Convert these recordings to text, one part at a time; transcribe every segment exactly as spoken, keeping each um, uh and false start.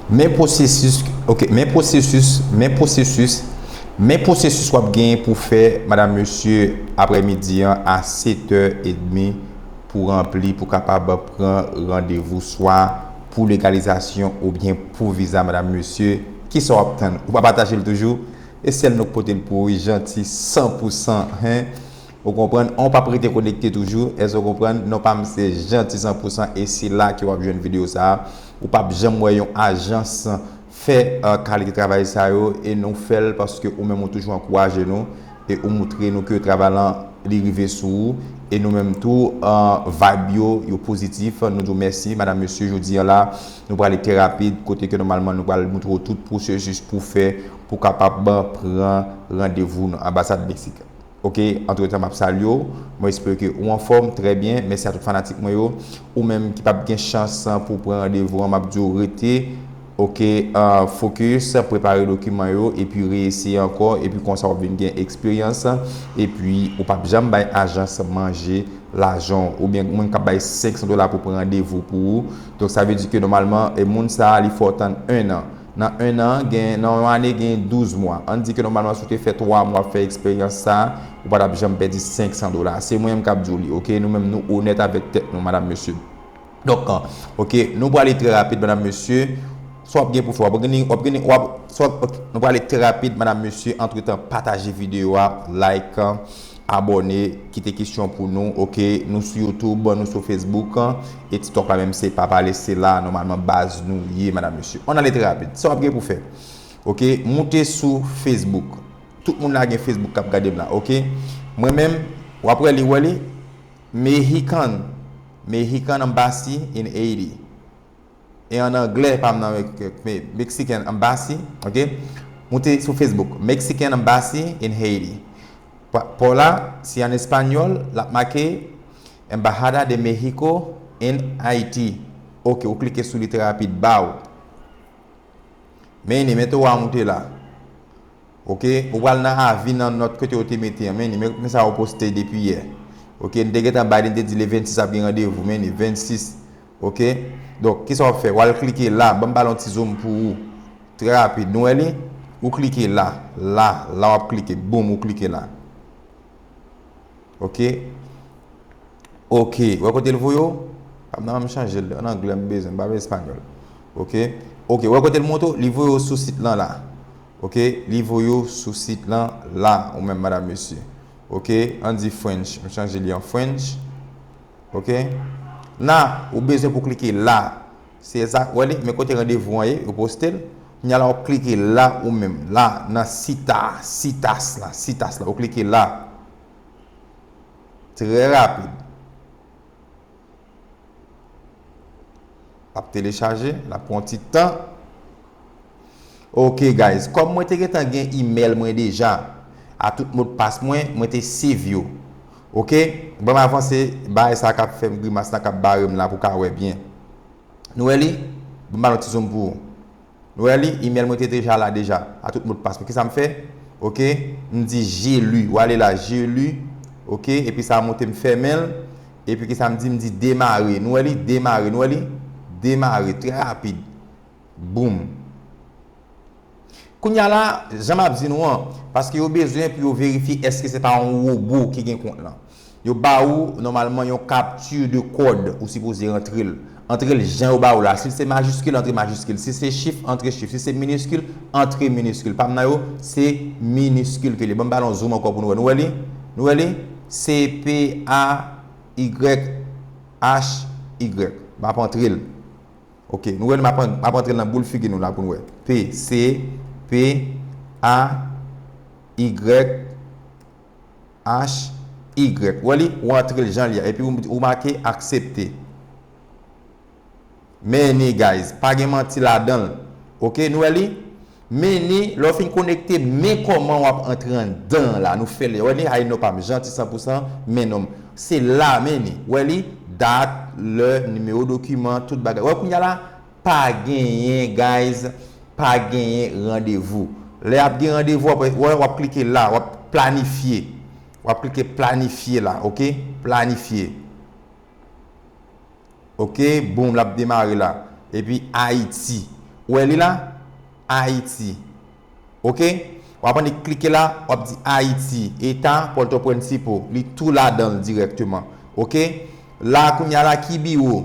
Men pwosesis, ok, men pwosesis, men pwosesis, men pwosesis w ap gen pou fè, madam, mesye, aprèmidi an a sèt è edmi pou ranpli, pou kapab pran randevou swa pou legalizasyon oubyen pou viza, madam, mesye. Kisa w ap tann? Ou pa pataje l toujou? E sèl nou k pote l pou ou, wi, janti san pou san, hen. Ou konprann? An, w p ap rete konekte toujou. Èske w konprann? Non, pa m se Janti san pou san e se la ke w ap jwenn videyo sa a. Ou p ap janm wè yon ajans fè, eh, kalite travay sa yo e nou fè l paske ou menm ou toujou ankouraje nou e ou moutre nou ke travay lan li rive sou ou e nou menm tou, eh, vibe yo, yo pozitif. Nou di w mèsi, madam, mesye, jodi an la, nou prale trè rapid kote ke nòmalman nou pral moutre w tout pwosesis pou fè pou kapab pran randevou nan anbasad Meksik. Ok, antretan, m ap salye w. Mwen espere ke ou anfòm, trè byen. Mèsi a tout fanatik mwen yo. Ou menm ki p ap gen chans pou pran randevou an, m ap di w rete, ok, ah, fokis, prepare dokiman yo, epi reyeseye ankò, epi konsa w ap vin gen eksperyans, epi ou p ap janm bay ajans manje lajan w, oubyen moun k ap bay senk san dola pou pran randevou pou ou. Donk, sa vle di ke nòmalman, e moun sa a, li fè w tann en an. Nan en an, gen, nan yon ane, gen douz mwa. Ann di ke nòmalman, si w te fè twa mwa ap fè eksperyans sa a, ou pa t ap janm pèdi senk san dola. Se mwen menm k ap di w li, ok? Nou menm, nou onèt avèk tèt nou, madam, mesye. Donk, ok, nou prale trè rapid, madam, mesye. Sa w ap gen pou fè, w ap gen, w ap gen, w ap, sa w ap, ok, nou prale trè rapid, madam, mesye. Antretan, pataje videyo a, like, abòne, kite kesyon pou nou, ok? Nou sou YouTube, nou sou Facebook, e TikTok la menm se pa pale, se la, nòmalman, baz nou ye, madam, mesye. Ann ale trè rapid. Sa w ap gen pou fè, ok? Moute sou Facebook. Tout moun la gen Facebook k ap gade m la, ok? Mwen menm, w ap wè li, wè li? Mexican, Mexican Embassy in Haiti. E an anglè, pa m nan Mexican Embassy, ok? Moute sou Facebook, Mexican Embassy in Haiti. Pa, pa w la, si an espanyòl, l ap make Embajada de México en Haití. Ok, ou klike sou li trè rapid, baw. Men li, men to a moute la. Ok, ou pral nan avi nan nòt kote yo te mete an, men li, men, men sa yo poste depi yè. Ok, n te gentan bay li, n te di le vennsis ap gen randevou, men li, vennsis. Ok, donk, kisa w ap fè? W al klike la, ban m ba l yon ti zoom pou ou. Trè rapid, nou wè li? Ou klike la, la, la w ap klike, boum, ou klike la. Ok. Ok, wè kote l voye w? Pa m nan, m chanje l, an anglè m bezwen, m pa vle espanyòl. Ok. Ok, wè kote l monte w? Li voye w sou sit lan la. Ok, li voye w sou sit lan la, ou menm, madam, mesye. Ok, ann di French, m chanje li an French. Ok. La, ou bezwen pou klike la. Se sa, wè li, men kote randevou an ye, yo poste l. Kounye a la, w ap klike la ou menm, la, nan sita, sitas la, sitas la, ou klike la. Trè rapid. L ap telechaje, l ap pran yon ti tan. Ok, guys, kòm mwen te gentan gen email mwen deja, a tout modpas mwen, mwen te save yo. Ok? Ban m avanse, bagay sa k ap fè m grimas la, k ap bare m la pou w ka wè byen. Nou wè li? Ban m ba l yon ti zoom pou ou. Nou wè li? Email mwen te deja la deja, a tout modpas mwen. Kisa m fè? Ok? M di j'ai lu. W ale la, j'ai lu. Ok? Epi sa monte, m fèmen l. Epi kisa m di? M di demare. Nou wè li? Demare. Nou wè li? Demare. Trè rapid. Boum. Kounye a la, jan m ap di nou an, paske yo bezwen pou yo verifye èske se pa yon wobo ki gen kont lan. Yo ba ou, nòmalman, yon capture de code, ou sipoze antre l. Antre l jan yo ba ou la. Si l se majiskil, antre majiskil. Si se chif, antre chif. Si se miniskil, antre miniskil. Pa m nan yo, se miniskil ke li. Ban m ba l yon zoom ankò pou nou wè. Nou wè li? Nou wè li? C P A Y H Y. M ap antre l. Ok, nou wè, m ap, m ap antre l nan boul figi nou la pou nou wè. P, C, P, A, Y, H, Y. Wè li, ou antre l jan l ye a. Epi ou, ou make aksepte. Many, guys, pa gen manti ladan l. Ok, nou wè li? Many, lè w fin konekte, men kòman w ap antre anndan an la. Nou fè l. Wè li, ay non pa m, Janti san pou san, men non m. Se la, many. Wè li, dat, lè, nimewo dokiman, tout bagay. Wè kounye a la, pa genyen, guys, pa genyen randevou. Lè ap gen randevou, w ap, wè, w ap klike la, w ap planifye. W ap klike planifye la, ok? Planifye. Ok, boum, l ap demare la. Epi Ayiti. Ou wè li la? Ayiti. Ok? W ap annik klike la, w ap di Ayiti, eta Puerto Principe, li tou ladan l dirèkteman. Ok? La kounye a la, ki biwo?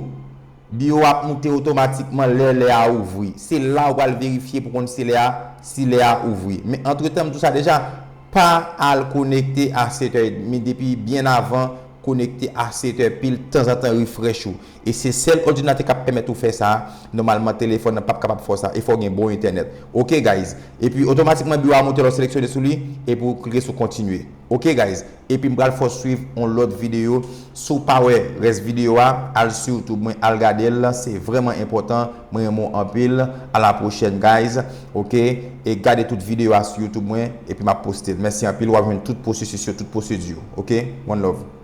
Biwo a ap moute otomatikman lè lè a ouvri. Se la ou pral verifye pou konn si lè a, si lè a ouvri. Men antretan, m di w sa deja, pa al konekte a sèt è edmi depi byen avan, konekte a sèt è pil, tanzantan refresh ou. E se sèl òdinatè k ap pèmèt ou fè sa. Nòmalman, telefòn nan p ap kapab fè w sa. E fò w gen bon entènèt. Ok, guys. Epi, otomatikman, biwo a moute lè w seleksyone sou li. Epi, w klike sou kontinye. Ok, guys. Epi, m pral fè w swiv yon lòt videyo. Si w pa wè rès videyo a, al sou YouTube mwen, al gade l. Se vrèman enpòtan. Mwen renmen w anpil. A la pwochèn, guys. Ok? E gade tout videyo a sou YouTube mwen. Epi, m ap poste l. Mèsi anpil. W ap jwenn tout pwosesis yo, tout pwosedi yo. Ok? One love.